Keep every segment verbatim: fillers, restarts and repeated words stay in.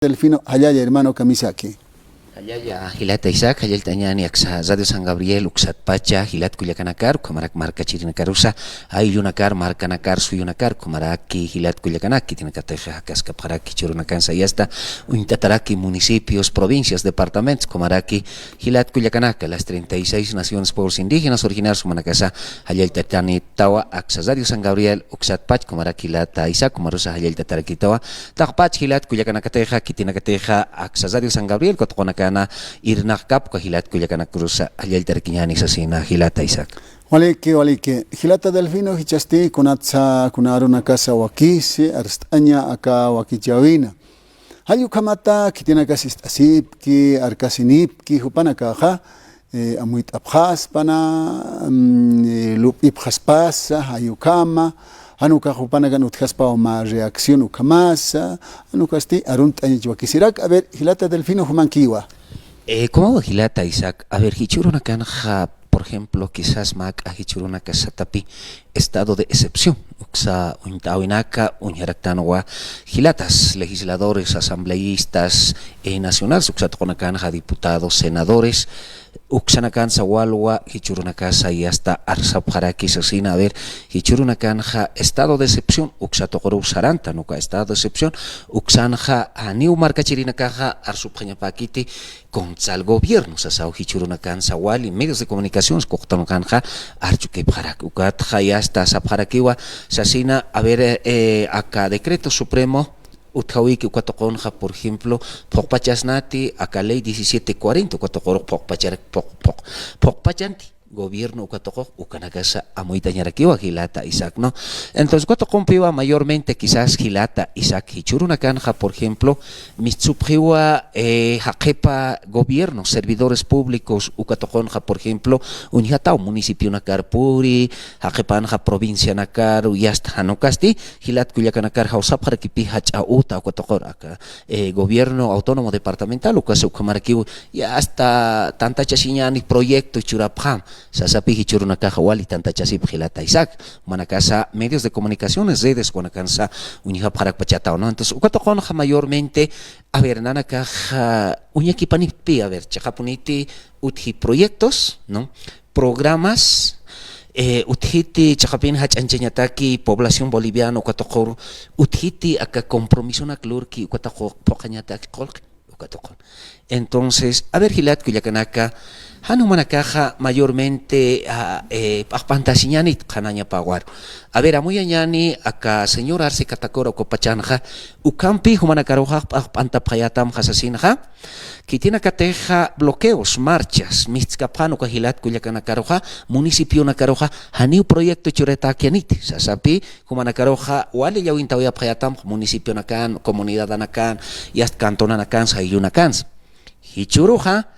Delfino, jallalla hermano, kamisaki. Jallalla, jilata Isaac, jallalltañäni aksa Radio San Gabriel uksatpacha, jilat kullakanakar, ukhamarak markachirinakarusa, ayllunakar, markanakar, suyunakar, ukhamaraki, jilat kullakanak, khitinakatix jakaskapxaraki, jichhürunakansa yasta, uñt'ataraki, municipios, provincias, departamentos, ukhamaraki, jilat kullakanaka, las treinta y seis naciones, pueblos indígenas originarios, jumanakasa, jallallt'atanitawa, aksa Radio San Gabriel uksatpach, ukhamaraki jilata Isaac, ukhamarus jallallt'atarakitawa, taqpach jilat kullakanakatixa, khitinakatixa, aksa Radio San Gabriel, uka tuqunakana, irnaqkapka jilat kullakanakrus jallallt'arakiñäni sasina, jilata Isaac. Waliki, waliki. Jilata Delfino, jichhasti, kunatsa, kuna arunakasa wakisi, arst'aña aka wakichäwina. Jall ukhamata, khitinakas ist'asipki, arkasinipki, jupanakaxa, eh, amuyt'apxaspana, mm, eh, lup'ipxaspasa, jall ukhama, jan ukax jupanakan utjaspaw mä reacción ukhamasa, jan ukasti arunt'añach wakisirak. A ver, jilata Delfino, jumankiwa. Eh, ¿cómo va, jilata Isaac? A ver, jichhürunakanxa, por ejemplo, quizás mä juk'a jichhürunakas satapi estado de excepción. Uksa uñt'äwinaka, uñjaraktanwa jilatas, legisladores, asambleístas, eh, nacionales, uksa tuqunakanaxa diputados, senadores, uksanakansa walwa, jichhürunakasa yasta arsapxaraki sasina, a ver, jichhürunakanxa estado de excepción, uksa tuqurux sarantan uka estado de excepción, uksanxa janiw markachirinakaxa arsupxañapäkiti contra el gobierno, sasaw jichhürunakansa wali, medios de comunicaciones, kuqtanukanxa archukipxarak, ukatxa yasta sapxarakiwa, sasina, a ver, eh, aka decreto supremo, utjawiki uka tuqunxa, por ejemplo, phuqpachasnati, aka ley diecisiete cuarenta, uka tuqurux phuqpachar-, phuq-, phuq-, phuqpachanti gobierno uka tuqux, ukanakasa amuyt'añarakiwa jilata Isaac, ¿no? Entonces, uka tuqumpiwa mayormente quizás jilata Isaac jichhürunakanxa, por ejemplo, mistsupxiwa, eh, jaqhipa gobierno, servidores públicos, uka tuqunxa, por ejemplo, uñjataw municipionakar puri, jaqhipanxa provincianakar, yasta jan ukasti, jilat kullakanakar jawsapxarakipï jach'a uta uka tuqur aka, eh, gobierno autónomo departamental, ukasa ukhamarakiw, yasta tantachasiñäni proyecto churapxam, sasapï jichhürunakaxa wali tantachasipxi jilata Isaac, jumanakasa medios de comunicaciones, redes, ukanakansa uñjapxarakpachataw, ¿no? Entonces, uka tuqunxa mayormente, a ver, nanakax, ah, uñakipanipï, a ver, chiqapuniti utji proyectos, ¿no? Programas, eh, utjiti chiqapin jach'añchañataki población boliviana uka tuqur, utjiti aka compromisonak lurki uka tuqu phuqañataki qullqi uka tuqun. Entonces, a ver, jilat kullakanaka, jan jumanakaxa mayormente, ah, eh, p'aqp'antasiñänit qhanañapawaru. A ver, amuyañäni aka señor Arce Catacora ukapachanxa, ukhampï jumanakaruxa p'aqp'antapxayätamxa sasinxa, khitinakatixa bloqueos, marchas, mistskapxän uka jilat kullakanakaruxa, municipionakaruxa, janiw proyecto churatäkiñäniti, sasapï, jumanakaruxa wali llawintawayapxayätamxa municipionakan, comunidadanakan, yasta cantonanakansa, ayllunakans. Jichhüruxa,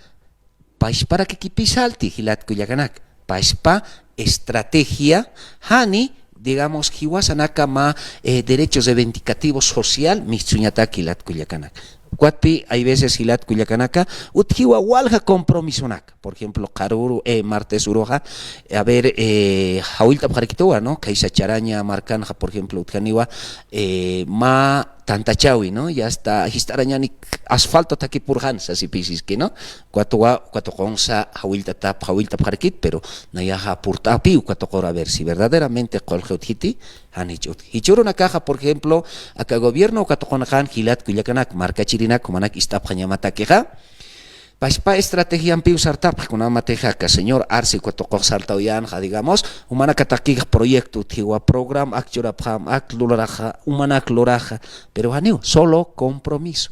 pachparakikipï salti, jilat kullakanak. Pachpa estrategia, jani, digamos, jiwasanaka mä, eh, derechos reivindicativos social, mistsuñatak jilat kullakanak. Ukatpï, hay veces jilat kullakanaka, utjiwa walja compromisonak. Por ejemplo, qharüru, eh, martes uruxa, eh, a ver, eh, jawillt'apxarakituwa, ¿no? Khaysa Charaña markanxa, por ejemplo, utjaniwa, eh, mä tantachäwi, ¿no? Yasta jist'arañäni asfalto thakipurxan, sasipï siski, ¿no? Ukatwa, uka tuqunsa jawillt'atap, jawillt'apxarakit, pero nayaxa purt'apï uka tuqur, a ver si verdaderamente qullqi utjiti, janich utji. Jichhürunakaxa, por ejemplo, aka gobierno uka tuqunxan jilat kullakanak, markachirinak, jumanak ist'apxañamatakixa, pachpa estrategiampiw sartapxi, kunamatixa aka señor Arce uka tuqux sartawayänxa, digamos, jumanakatakix proyecto utjiwa, programa ak churapxam, ak luraxa, jumanak luraxa, pero janiw, solo compromiso.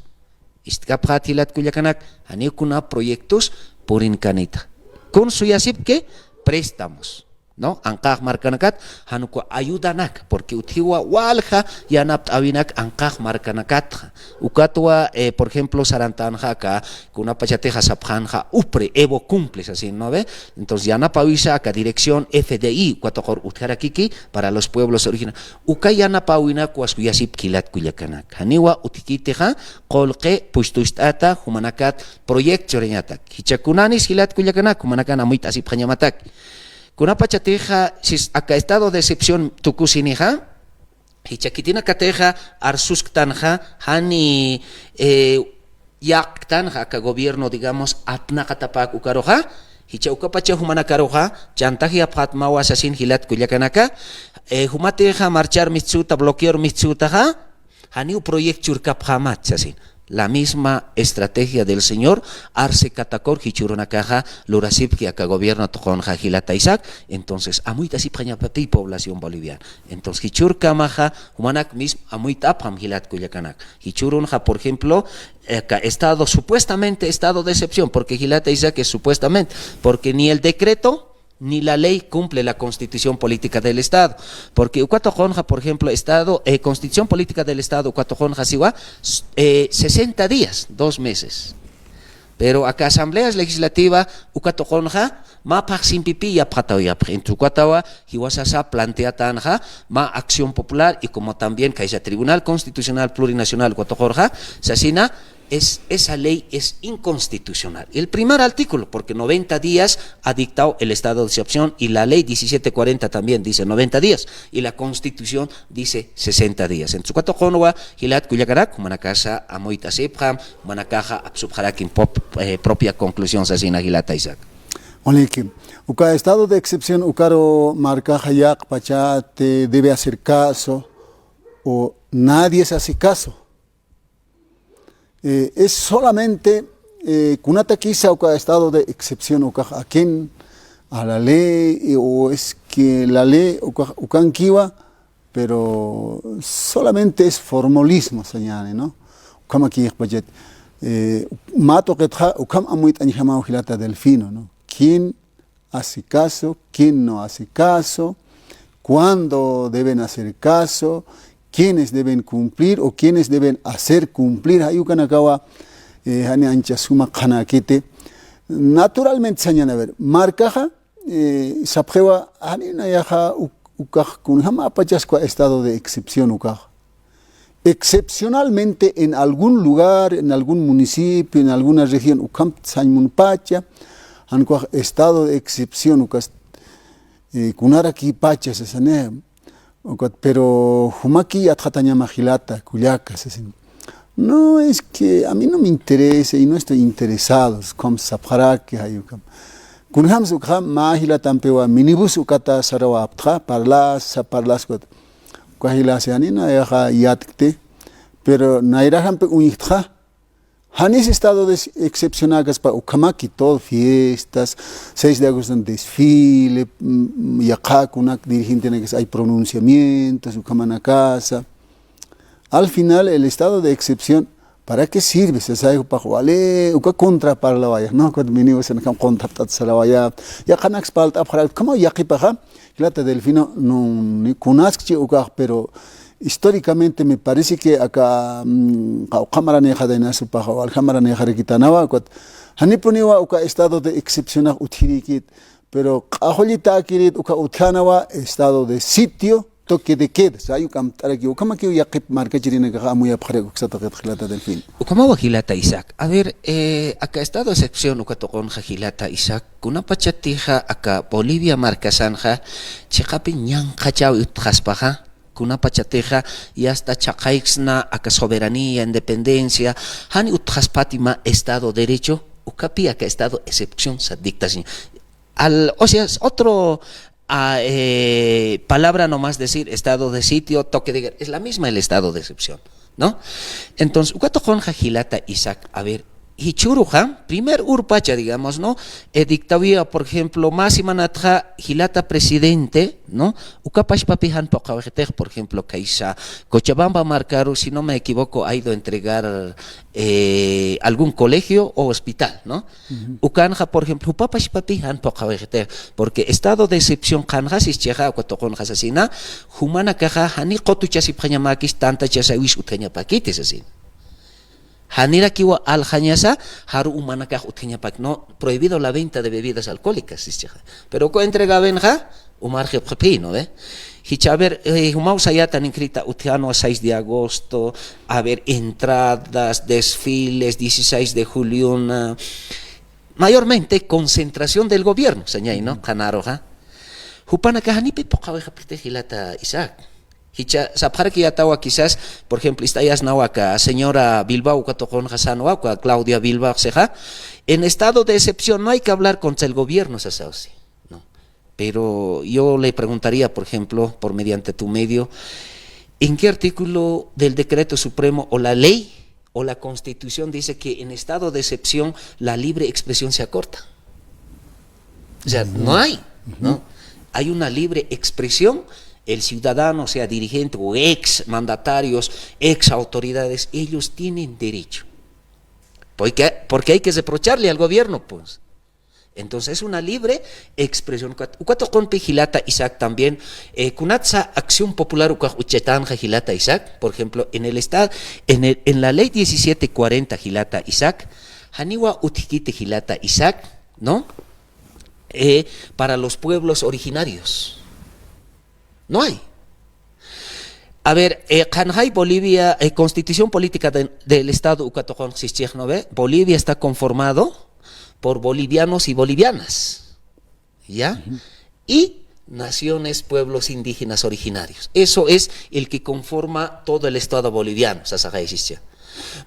Ist'kapxät jilat kullakanak, janiw kuna proyectos purinkanita. Kun suyasipki, préstamos. ¿No? Anqax markanakat, jan uka ayudanak, porque utjiwa walja yanapt'äwinak anqax markanakatxa. Ukatwa, eh, por ejemplo, sarantänxa aka, kunapachatixa sapxänxa, upre, Evo Cumple, sasin, ¿no ve? Entonces, yanapäwisa aka dirección F D I, uka tuqur utjarakiki, para los pueblos originarios. Uka yanapäwinakwa suyasipki jilat kullakanak. Janiwa utjkitixa, qullqi, puesto ist'ata, jumanakat, proyecto churañatak. Jichha kunanis jilat kullakanak, jumanakan amuyt'asipxañamatak. Kunapachatixa, sis aka estado de excepción tukusinixa, Jichha khitinakatixa arsusktanxa, jani, eh, yäqktanxa aka gobierno, digamos, apnaqatapäk ukaruxa, jichha ukapacha jumanakaruxa, chantayapxätmawa sasin jilat kullakanaka, eh, jumatixa marchar mistsuta, bloquear mistsutaxa, janiw proyecto churkapxämat sasin. La misma estrategia del señor Arce Catacor jichhürunakaxa lurasipki aka gobierno tuqunxa jilata Isaac, entonces amuyt'asipxañapati población boliviana. Entonces jichhürkamaxa jumanak mismo amuyt'apxam jilat kullakanak. Jichhürunxa, por ejemplo, eh, aka estado, supuestamente estado de excepción, porque jilata Isaac es supuestamente, porque ni el decreto ni la ley cumple la constitución política del Estado. Porque uka tuqunxa, por ejemplo, Estado, eh, constitución política del Estado, uka tuqunxa siwa, s-, eh, sesenta días, dos meses. Pero aka Asamblea Legislativa, uka tuqunxa, mä phaxsimpipï yapxatawayapxi. Entonces, ukatawa, jiwasasa planteatänxa, mä acción popular y como también khaysa Tribunal Constitucional Plurinacional, uka tuqunxa, sasina, es, esa ley es inconstitucional. El primer artículo, porque noventa días ha dictado el estado de excepción y la ley diecisiete cuarenta también dice noventa días y la Constitución dice sesenta días. Entonces, uka tuqunwa, jilat kullakanak, jumanakasa amuyt'asipxam, jumanakaxa apsupxarakim pop-, eh, propia conclusión sasina jilata Isaac. Waliki, uka estado de excepción ukaru markaxa yaqpachati debe hacer caso o nadie se hace caso. Eh, es solamente, eh, kunatakisa uka estado de excepción ukax akin a la ley, eh, o es que la ley ukax ukankiwa, pero solamente es formalismo, sañäni, ¿no? Ukhamakïxpachat, eh, mä tuqitxa ukham amuyt'añjamaw jilata Delfino, ¿no? ¿Quién hace caso, quién no hace caso, cuándo deben hacer caso, quiénes deben cumplir o quiénes deben hacer cumplir? Jay ukanakawa, eh, jani ancha suma qhanäkiti. Naturalmente, sañäni, a ver, markaxa, eh, sapxiwa, jani nayaxa uk-, ukax kunjamäpachas uka estado de excepción ukax. Excepcionalmente en algún lugar, en algún municipio, en alguna región, ukham sañ munpacha, jan ukax estado de excepción ukas, eh, kunarakipacha sasani, ukat, pero jumaki yatxatañama jilata, kullaka, sasin. No, es que a mí no me interesa y no estoy interesado, ukham sapxaraki, jay ukham. Kunjams ukham, mä jilatampiwa minibús ukata sarawaptxa, parlasa, parlasa, ukat. Uka jilasi jani nayaxa yatkti, pero nayraxampi uñjtxa. Janis estado de excepcionakaspa ukhamaki, todo fiestas, seis de agosto desfile, mm, yaqha kunak dirigentenakas ay pronunciamientos, ukhamanakasa. Al final, el estado de excepción, ¿para qué sirve? Sasay jupax wali, uka contra parlawaya, ¿no? Ukat minibusanakamp contra sarawaya, yaqhanaks parlt'apxarak, ukhamaw yaqhipaxa, jilata Delfino, no, ni kunaskchi ukax, pero históricamente me parece que aka, mm, qawqha maranïxatayna supaxa, walja maranïxarakitanawa, ukat, janipuniwa uka estado de excepcionax utjirïkit, pero q'axullitäkirit uka utjänawa estado de sitio, toque de queda, jay ukham amtarakiw, ukhamakiw yaqhip markachirinakaxa amuyapxarak uksa tuqit jilata Delfino. Ukhamawa jilata Isaac. A ver, eh, aka estado de excepción uka tuqunxa jilata Isaac, kunapachatixa aka Bolivia markasanxa, chiqapi ñanqhachaw utjaspaxa, kunapachatixa, yasta chhaqayksna aka soberanía, independencia, jani utjaspati mä estado derecho, ukapi aka estado excepción sa dictasiña. Al, o sea, es otro, ah, eh, palabra nomás decir estado de sitio, toque de guerra, es la misma el estado de excepción, ¿no? Entonces, uka tuqunxa jilata Isaac, a ver, jichhüruxa, primer urpacha, digamos, ¿no? Eh, dictawaywa, por ejemplo, mä simanatxa jilata presidente, ¿no? Uka pachpapi jan phuqhawayxitix, por ejemplo, khaysa Cochabamba markaru, si no me equivoco, ha ido a entregar eh, algún colegio o hospital, ¿no? Ujú. Ukanxa, por ejemplo, jupa pachpapi jan phuqhawayxitix, porque estado de excepción qhanxa sischixa, uka tuqunxa sasina, jumanakaxa jani qutuchasipxañamäkis, tantachasawis utjañapäkiti sasin. Janirakiwa aljañasa, jaru jumanakax utjañapäkiti, no, prohibido la venta de bebidas alcohólicas sischixa. Pero uka entregawinxa, umarxipxipï, ¿no ve? Jichha, a ver, eh, jumaw sayätan inkhirïta utjänwa seis de agosto, a ver, entradas, desfiles, dieciséis de julio, una, mayormente concentración del gobierno, sañay, ¿no? Ujú. Qhanaruxa. Jupanakax janipï phuqhawayxapxiti jilata Isaac. Jichha sapxarakiyätawa quizás, por ejemplo, ist'ayasnawa aka señora Bilbao, uka tuqunxa sänwa, uka Claudia Bilbao sixa, en estado de excepción no hay que hablar contra el gobierno, sasaw si, ¿no? Pero yo le preguntaría, por ejemplo, por mediante tu medio, ¿en qué artículo del decreto supremo o la ley o la Constitución dice que en estado de excepción la libre expresión se acorta? O sea, no hay, ¿no? Hay una libre expresión. El ciudadano, sea dirigente o ex mandatarios, ex autoridades, ellos tienen derecho. Porque, porque hay que reprocharle al gobierno, pues. Entonces, es una libre expresión. Ukat, uka tuqunpi jilata Isaac también, eh, kunatsa acción popular ukax uchatanxa jilata Isaac, por ejemplo, en el estado, en el, en la ley diecisiete cuarenta jilata Isaac, janiwa utjkiti jilata Isaac, ¿no? Eh, para los pueblos originarios. No hay. A ver, eh, qhanxay Bolivia, eh, Constitución Política de, del Estado uka tuqunxa sischix, ¿no ve? Bolivia está conformado por bolivianos y bolivianas, ¿ya? Y naciones, pueblos indígenas originarios. Eso es el que conforma todo el Estado boliviano, sasaxay sischix.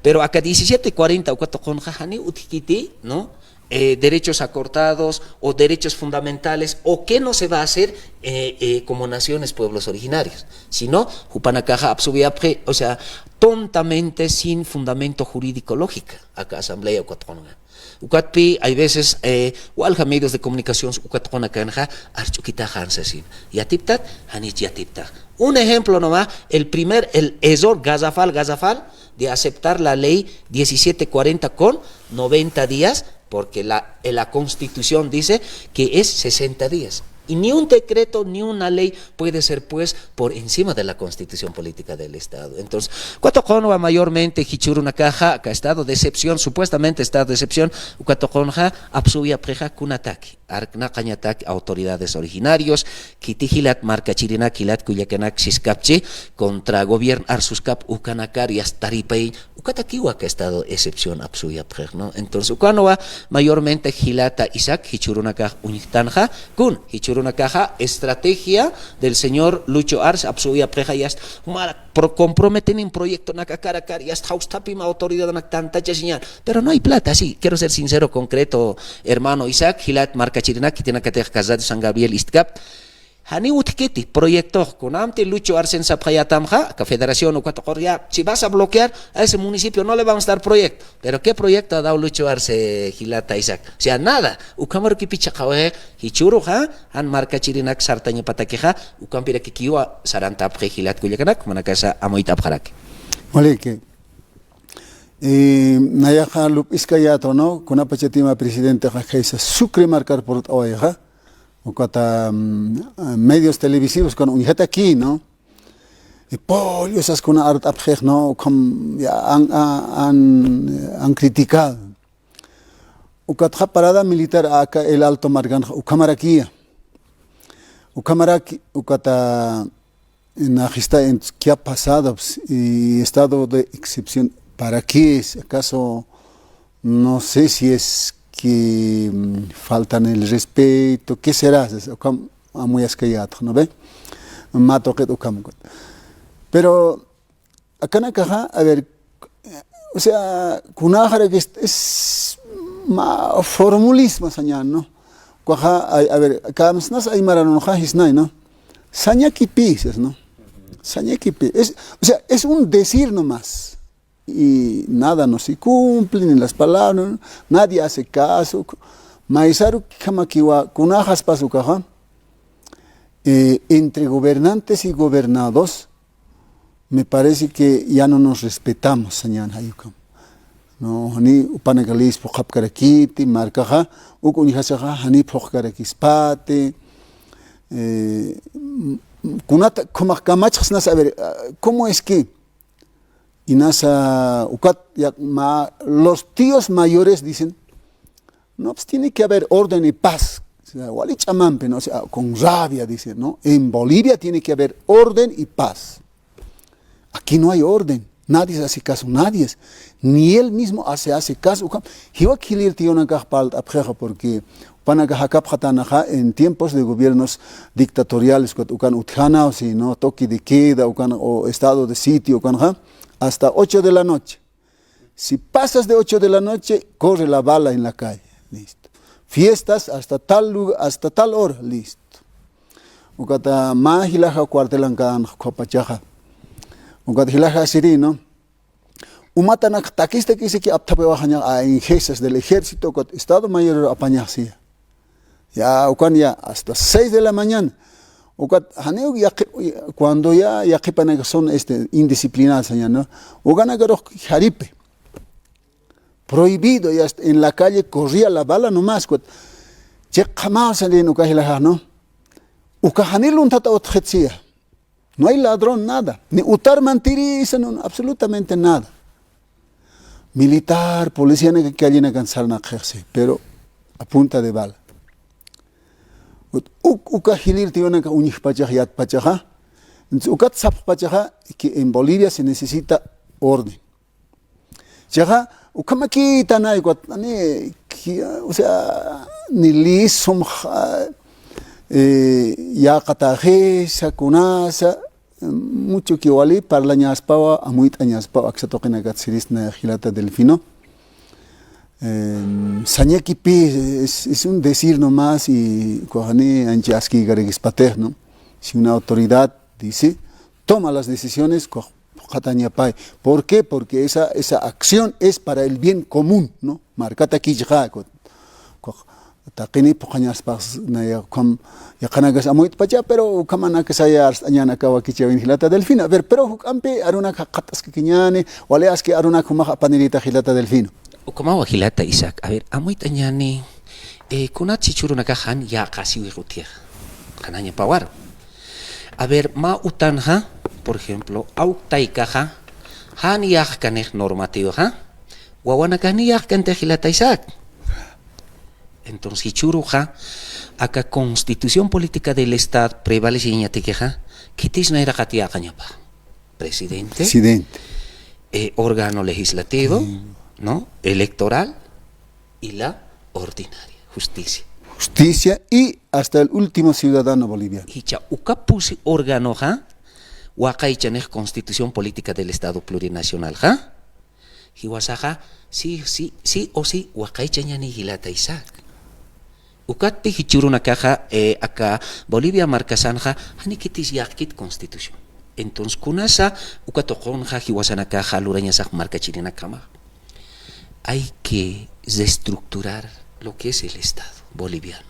Pero aka diecisiete cuarenta uka tuqunxa janiw utjkiti, ¿no? Eh, derechos acortados o derechos fundamentales o qué no se va a hacer, eh, eh, como naciones, pueblos originarios, sino jupanakaxa apsuwayapxi, o sea, tontamente sin fundamento jurídico lógica, aka asamblea uka tuqunxa. Ukatpi, hay veces, eh, walja medios de comunicación uka tuqunakanxa arch'ukitaxan sasin. Yatiptat, janich yatiptax. Un ejemplo nomás, el primer, el error garrafal, garrafal de aceptar la ley diecisiete cuarenta con noventa días, porque la, la Constitución dice que es sesenta días. Y ni un decreto ni una ley puede ser, pues, por encima de la Constitución Política del Estado. Entonces, uka tuqunwa mayormente jichhürunakaxa, aka estado de excepción, supuestamente estado de excepción, uka tuqunxa apsuwayapxixa kunataki. Arknaqañatak autoridades originarios, khiti jilat markachirinak, jilat kullakanak siskapchi, contra gobierno arsuskap ukanakar yasta taripayiñ, ukatakiwa aka estado de excepción apsuwayapxix, ¿no? Entonces, ukanwa mayormente jilata Isaac, jichhürunakax uñjtanxa, kun, jichhürunakaxa estrategia del señor Lucho Arce apsuwayapxixa, yasta, jumar pro-, comprometinin proyectonak akar akar, yasta jawstapim autoridadak tantachasiñan. Pero no hay plata, sí, quiero ser sincero, concreto, hermano Isaac, jilat markachirinak, khitinakatix aka Radio San Gabriel ist'kap. Janiw utjkiti proyectox, kunamti Lucho Arcen sapxayätamxa, aka federación uka tuqur ya, si vas a bloquear a ese municipio, no le vamos a dar proyecto. Pero ¿qué proyecto ha dado Lucho Arce, jilata Isaac? O sea, nada. Ukhamarukipi chhaqhawayxi, jichhüruxa, jan markachirinak sartañapatakixa, ukampirakikiwa sarantapxi jilat kullakanak, jumanakasa amuyt'apxaraki. Waliki. Eh, nayaxa lup'iskayätwa, ¿no? Kunapachatï mä presidentexa khaysa Sucre markar purt'awayxa, ukata, mm, medios televisivos ukan uñjataki, ¿no? Y pollo sas kuna art'apxix, ¿no? Ukham ya han, han, han criticado. Ukatxa parada militar aka El Alto markanxa ukhamarakiya. Ukhamaraki, ukata Naxista, entonces, ¿qué ha pasado? Pues, y estado de excepción, ¿para qué es? ¿Acaso no sé si es que, mm, faltan el respeto? ¿Qué será? Ukham amuyaskayätxa, ¿no ve? Mä tuqit ukham. Pero akanakaxa, a ver, o sea, kunaxarak es, es mä formulismo sañän, ¿no? Ukaxa, a, a ver, kamsnas aymaranunxa jisnay, ¿no? Sañakipï, ¿no? Sañakipï. Es, o sea, es un decir nomás. Y nada, no se cumple, ni las palabras, ¿no? Nadie hace caso. Maysaru khamakiwa, kunaxaspas ukaxa, eh, entre gobernantes y gobernados, me parece que ya no nos respetamos, sañän jay ukham. No, jani upanakalis phuqhapkarakiti, markaxa, uk uñjasaxa, jani phuqhkarakispati, eh, m-, m-, kunata, khumax kamachxsnas, a ver, ah, ¿cómo es que? Inasa, ukat, ya, ma-, los tíos mayores dicen, no, pues tiene que haber orden y paz. O sea, wali ch'amampi, ¿no? O sea, con rabia dice, ¿no? En Bolivia tiene que haber orden y paz. Aquí no hay orden. Nadie se hace caso, nadie. Ni él mismo hace, hace caso. Ukham, jiwa khilir tiyunakax parlt'apxixa, porque Panaka jakapxatanaxa en tiempos de gobiernos dictatoriales, ukat ukan utjanaw, sino toque de queda, ukan o estado de sitio, ukanxa hasta ocho de la noche. Si pasas de ocho de la noche, corre la bala en la calle. Listo. Fiestas hasta tal lugar, hasta tal hora. Listo. Ukata mä jilaja cuartelankan qhupachaxa. Ukata jilaja sirino. Umatanak takis takisiki apthapiwaxañax a enjesas del ejército, ukat Estado Mayor apañaxsiya. Ya, ukan ya, hasta seis de la mañana. Ukat, janiw yaqi-, cuando ya yaqipanaka son, este, indisciplinadas, ya, ¿no? Ukanakarux jaripe. Prohibido, ya está, en la calle corría la bala nomás, ukat. Chiqamaw salin uka jilajax, ¿no? Uka jani luntata utjit siya. No hay ladrón, nada. Ni utar mantiriza, no, no, absolutamente nada. Militar, policía, na callenakan sarnaqxi, pero a punta de bala. Ut-, uk-, uka jilïr tiyunaka uñjpachax yatpachaxa. Entonces, ukat sapxpachaxa que en Bolivia se necesita orden. Chiqa, ukhamakïtanay, ukat, ani, ki-, o sea, ni lisum, ja, eh, yäqataxisa, kunasa, mucho que wali parlañaspawa, amuyt'añaspawa, aksa tuqinakat sirisna jilata Delfino. Em, sañakipi, es, es un decir nomás y, kuxani, anchi aski garigispatix, ¿no? Si una autoridad dice, toma las decisiones, kuxani, phuqhatañapay. ¿Por qué? Porque esa, esa acción es para el bien común, ¿no? Markatakichxa, ku-, ku-, taqini phuqhañaspax, naya, ukham, yaqhanakas amuyt'pacha, pero ukhamanakasaya arst'añanakawa kichäwin jilata Delfino. A ver, pero juk'ampi arunak jaqataskakiñäni, wali aski arunak jumax apanirïta jilata Delfino. Ukhamawa jilata Isaac. A ver, amuyt'añäni, eh, kunat jichhürunakax jan yäqasiwix utjixa. Qhanañapawaru. A ver, mä utanxa, por ejemplo, awk taykaxa, jan yäqkanix normativoxa, wawanakax ni yäqkantix jilata Isaac. Entonces, jichhüruxa, aka Constitución Política del Estado prevaleciñatikixa, khitis nayraqat yäqañapax. Presidente, Presidente. Eh, órgano legislativo, mm, ¿no? Electoral y la ordinaria, justicia. Justicia y hasta el último ciudadano boliviano. Jichha uka pusi órganoxa, waqaychanix Constitución Política del Estado Plurinacionalxa, jiwasaxa, sí, sí, sí o sí, waqaychañäni jilata Isaac. Ukatpi jichhürunakaxa, eh, aka Bolivia markasanxa, jani khitis yäqkit Constitución. Entonces, kunasa, uka tuqunxa, jiwasanakaxa, lurañasax markachirinakjamax. Hay que reestructurar lo que es el Estado boliviano.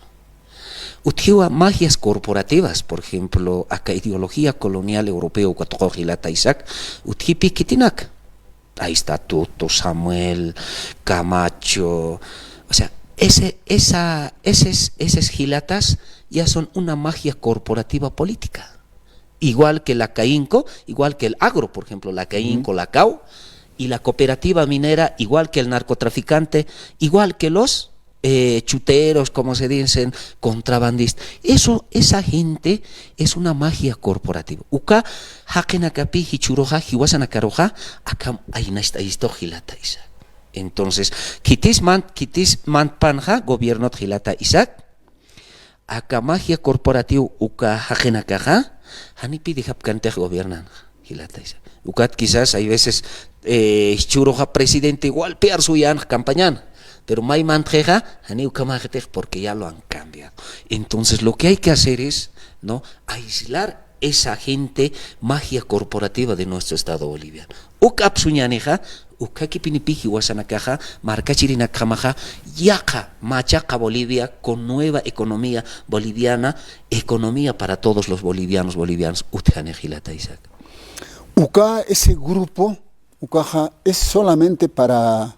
Utjiwa magias corporativas, por ejemplo, aka ideología colonial europeo uka tuqux jilata Isaac, utjipi khitinak. Ahí está Tuto, Samuel, Camacho. O sea, ese, esa, eses, eses jilatas ya son una magia corporativa política. Igual que la CAINCO, igual que el agro, por ejemplo, la CAINCO, ujú, la CAU, y la cooperativa minera, igual que el narcotraficante, igual que los eh, chuteros, como se dicen, contrabandistas. Eso, esa gente es una magia corporativa. Uka jaqinakapi jichhüruxa, jiwasanakaruxa, akham aynacht'ayistux jilata Isaac. Entonces, khitis mant-, khitis mantpanxa, gobiernot jilata Isaac, aka magia corporativa uka jaqinakaxa, janipi dejapkantix gobiernanxa. Jilata Isaac. Ukat quizás hay veces, eh, jichhüruxa presidente igualpi arsuyänx campañan, pero may mantxixa, jani ukhamaxitix porque ya lo han cambiado. Entonces, lo que hay que hacer es, ¿no? Aislar esa gente magia corporativa de nuestro Estado boliviano. Uk apsuñänixa, ukakipinipi jiwasanakaxa, markachirinakjamaxa, yaqha, machaqa Bolivia con nueva economía boliviana, economía para todos los bolivianos, bolivianos, utjani jilata Isaac. Uka, ese grupo, ukaxa es solamente para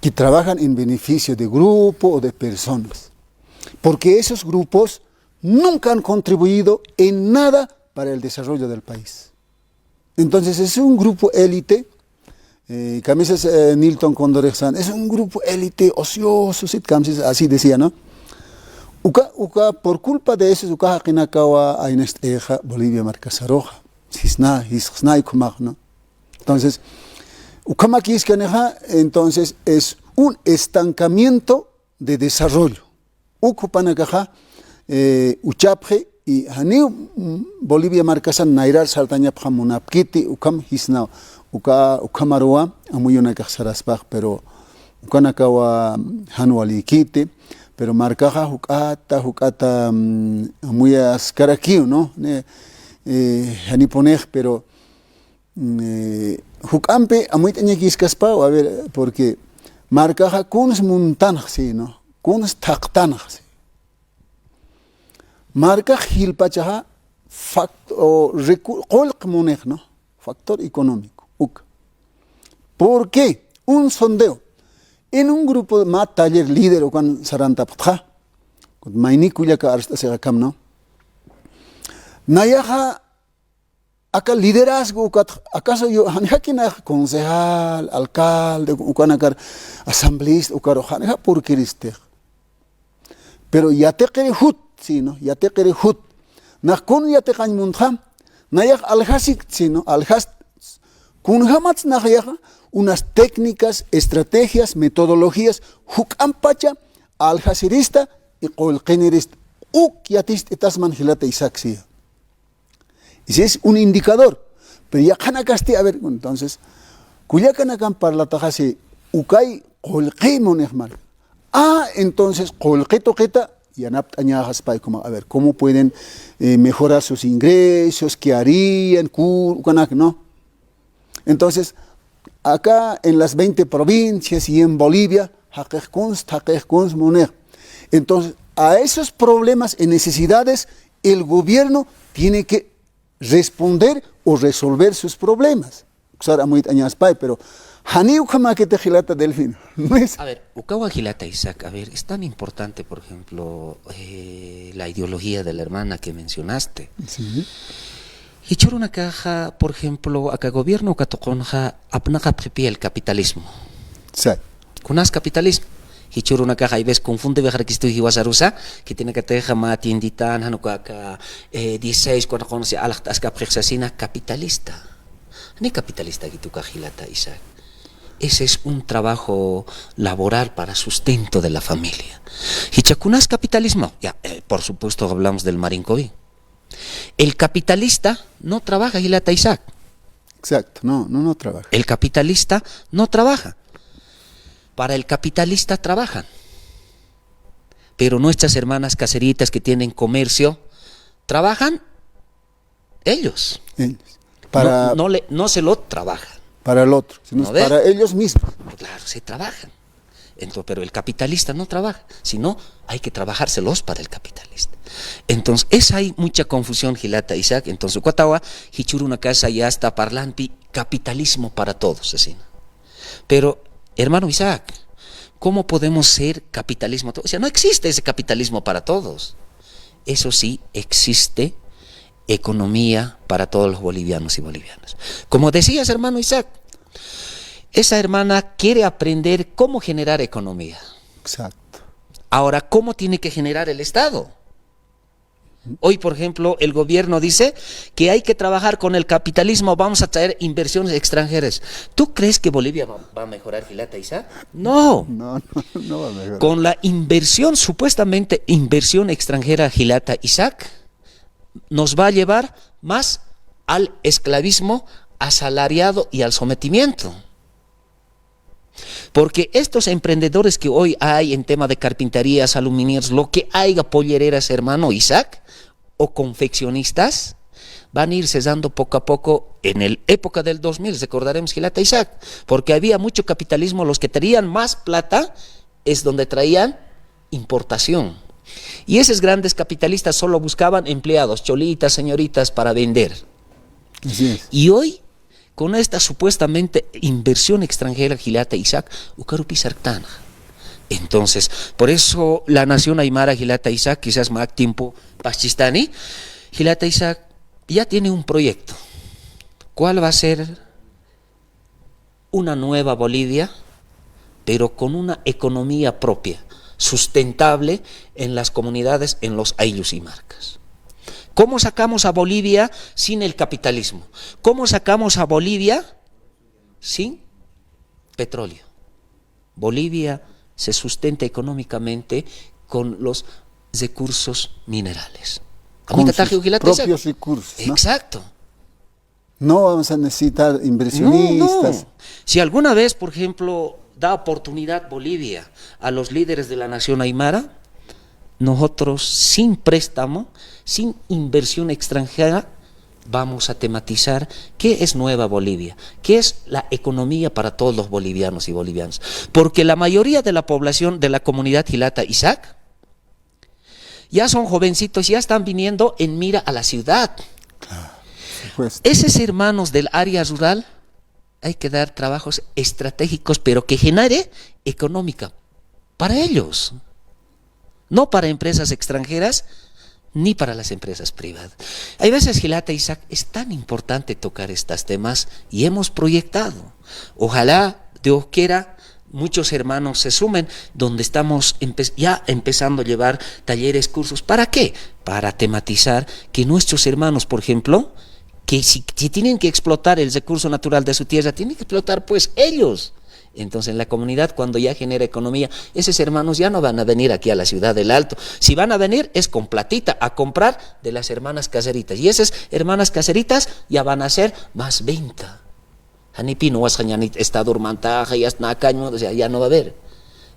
que trabajan en beneficio de grupo o de personas. Porque esos grupos nunca han contribuido en nada para el desarrollo del país. Entonces es un grupo élite, eh, kamisas, eh, Nilton Condorexan, es un grupo élite ocioso, sit kamisas, así decía, ¿no? Uka, uka, por culpa de eso, uka jaqinakawa aynacht'ayixa Bolivia markasaruxa. Sisna, sisna ukhamaq, ¿no? Entonces, ukhamakïskanixa, entonces es un estancamiento de desarrollo. uk jupanakaxa, eh, uchapxi, y janiw, mm, Bolivia markasan nayrar sartañapxam munapkiti, ukham jisna, uka, ukhamaruwa, amuyunakax saraspax, pero ukanakawa jan walïkiti, pero markaxa juk'ata, juk'ata, mm, amuyaskarakiw, ¿no? Ne, eh, janipunix, pero, mm, eh, juk'ampi amuyt'añakiskaspaw, a ver, porque markaxa kuns muntanx, sí, ¿no? Kuns thaqtanx, sí. Markax jilpachaxa fact-, o recu-, qullq munix, ¿no? Factor económico, uk. ¿Por qué? Un sondeo. En un grupo mä taller líder ukan sarantapxtxa. Mayni kullaka arst'asixa akham, ¿no? Nayaxa aka liderazgo ukat, acaso yo, jan jakinax concejal, alcalde, ukanakar asambleísta, ukar jan ja porqueristix. Pero yatiqiri jut, sí, ¿no? Yatiqiri jut. Nax kun yatiqañ muntxa, nayax aljasik, sí, ¿no? Aljast, kunjämats nayaxa unas técnicas, estrategias, metodologías, juk'ampacha aljasirista y qullqinirista. Uk yatist'itasman jilata Isaac, sí. Ese es un indicador. Pero yaqhanakasti, a ver, entonces, kullakanakan parlataxasi ukay qullqi munix marka. Ah, entonces, qullqi tuqita yanapt'añaxaspay, como, a ver, ¿cómo pueden, eh, mejorar sus ingresos? ¿Qué harían? Ku-, ukanak, ¿no? Entonces, acá en las veinte provincias y en Bolivia, jaqix kuns, jaqix kuns munix. Entonces, a esos problemas y necesidades, el gobierno tiene que responder o resolver sus problemas. Uksar amuyt'añaspay, pero janiw ukhamäkiti jilata Delfino. No es. A ver, ukawa jilata Isaac, a ver, es tan importante, por ejemplo, eh, la ideología de la hermana que mencionaste. Sí. Jichhürunakaxa, por ejemplo, aka gobierno katuqunxa apnaqapxipi el capitalismo. Sí. Kunas capitalismo. Jichhürunakaxa hay veces confundiwixarakistu jiwasarusa, khitinakatixa mä tienditan, jan uka aka, eh, dieciséis, kuna qunsi alaxt'askapxix sasina capitalista. Ni capitalista khitu ukax jilata Isaac. Ese es un trabajo laboral para sustento de la familia. Jichha kunas capitalismo, ya, eh, por supuesto hablamos del Marincovi. El capitalista no trabaja, jilata Isaac. Exacto, no, no, no trabaja. El capitalista no trabaja. Para el capitalista trabajan. Pero nuestras hermanas caseritas que tienen comercio, trabajan ellos. Ellos. No, para, no le, no se lo trabajan. Para el otro, sino ¿no ve? Para ellos mismos. Claro, se trabajan. Entonces, pero el capitalista no trabaja, sino hay que trabajárselos para el capitalista. Entonces, es hay mucha confusión, jilata Isaac. Entonces, ukatawa, jichhürunakasa ya está parlanti capitalismo para todos, así, ¿no? Pero, hermano Isaac, ¿cómo podemos ser capitalismo? O sea, no existe ese capitalismo para todos. Eso sí, existe economía para todos los bolivianos y bolivianas. Como decías, hermano Isaac, esa hermana quiere aprender cómo generar economía. Exacto. Ahora, ¿cómo tiene que generar el Estado? Hoy, por ejemplo, el gobierno dice que hay que trabajar con el capitalismo, vamos a traer inversiones extranjeras. ¿Tú crees que Bolivia va, va a mejorar, jilata Isaac? No. No, no, no va a mejorar. Con la inversión, supuestamente inversión extranjera, jilata Isaac, nos va a llevar más al esclavismo asalariado y al sometimiento. Porque estos emprendedores que hoy hay en tema de carpinterías, aluminieros, lo que haya, pollereras, hermano Isaac, o confeccionistas, van a ir cesando poco a poco en el época del dos mil, recordaremos, jilata Isaac, porque había mucho capitalismo, los que tenían más plata es donde traían importación. Y esos grandes capitalistas solo buscaban empleados, cholitas, señoritas para vender. Así es. Y hoy, con esta supuestamente inversión extranjera, jilata Isaac, ukarupi sarktana. Entonces, por eso la nación aymara, jilata Isaac, quizás más tiempo, pachistani, jilata Isaac ya tiene un proyecto. ¿Cuál va a ser una nueva Bolivia, pero con una economía propia, sustentable en las comunidades, en los ayllus y markas? ¿Cómo sacamos a Bolivia sin el capitalismo? ¿Cómo sacamos a Bolivia sin petróleo? Bolivia se sustenta económicamente con los recursos minerales. Con sus propios recursos, ¿no? Exacto. No vamos a necesitar inversionistas. No, no. Si alguna vez, por ejemplo, da oportunidad Bolivia a los líderes de la nación aymara, nosotros sin préstamo, sin inversión extranjera, vamos a tematizar qué es Nueva Bolivia, qué es la economía para todos los bolivianos y bolivianas. Porque la mayoría de la población de la comunidad jilata Isaac ya son jovencitos, ya están viniendo en mira a la ciudad. Claro, por supuesto. Esos hermanos del área rural hay que dar trabajos estratégicos, pero que genere económica para ellos, no para empresas extranjeras ni para las empresas privadas. Hay veces, jilata Isaac, es tan importante tocar estos temas y hemos proyectado. Ojalá Dios quiera, muchos hermanos se sumen, donde estamos empe-, ya empezando a llevar talleres, cursos. ¿Para qué? Para tematizar que nuestros hermanos, por ejemplo, que si, si tienen que explotar el recurso natural de su tierra, tienen que explotar pues ellos. Entonces, en la comunidad, cuando ya genera economía, esos hermanos ya no van a venir aquí a la ciudad del Alto. Si van a venir, es con platita a comprar de las hermanas caseritas. Y esas hermanas caseritas ya van a hacer más venta. Janipin wasqañanit estadurmantaxa, yasna akañmanta, o sea, ya no va a haber.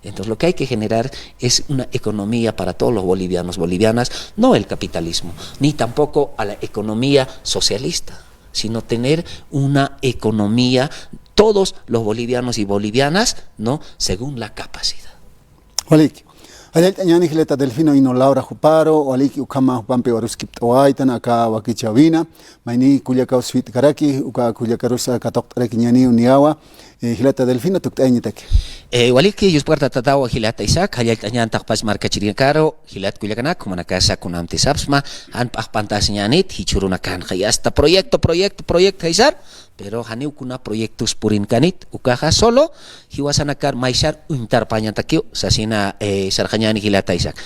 Entonces, lo que hay que generar es una economía para todos los bolivianos, bolivianas, no el capitalismo, ni tampoco a la economía socialista, sino tener una economía, todos los bolivianos y bolivianas, ¿no? Según la capacidad. Walik. Jallallt'añäni jilata Delfino Ino Laura juparu, waliki ukhama jupampi waruskipt'awaytan aka wakichäwina, mayni kullakaw swit'karaki, uka kullakarusa katuqt'arakiñäniw niyawa, eh, jilata Delfino tukt'ayañataki. Eh, waliki, yuspartatatawa jilata Isaac, jallallt'añän taqpach markachirinakaru, jilat kullakanak, jumanakasa kunamti sapsma, jan p'axpantasiñänit, jichhürunakanxa, y hasta proyecto, proyecto, proyecto, jaysar, pero janiw kuna proyectos purinkanit, ukaxa solo, jiwasanakar maysar uñtarpañatakiw, sasina, eh, sarxañäni jilata Isaac.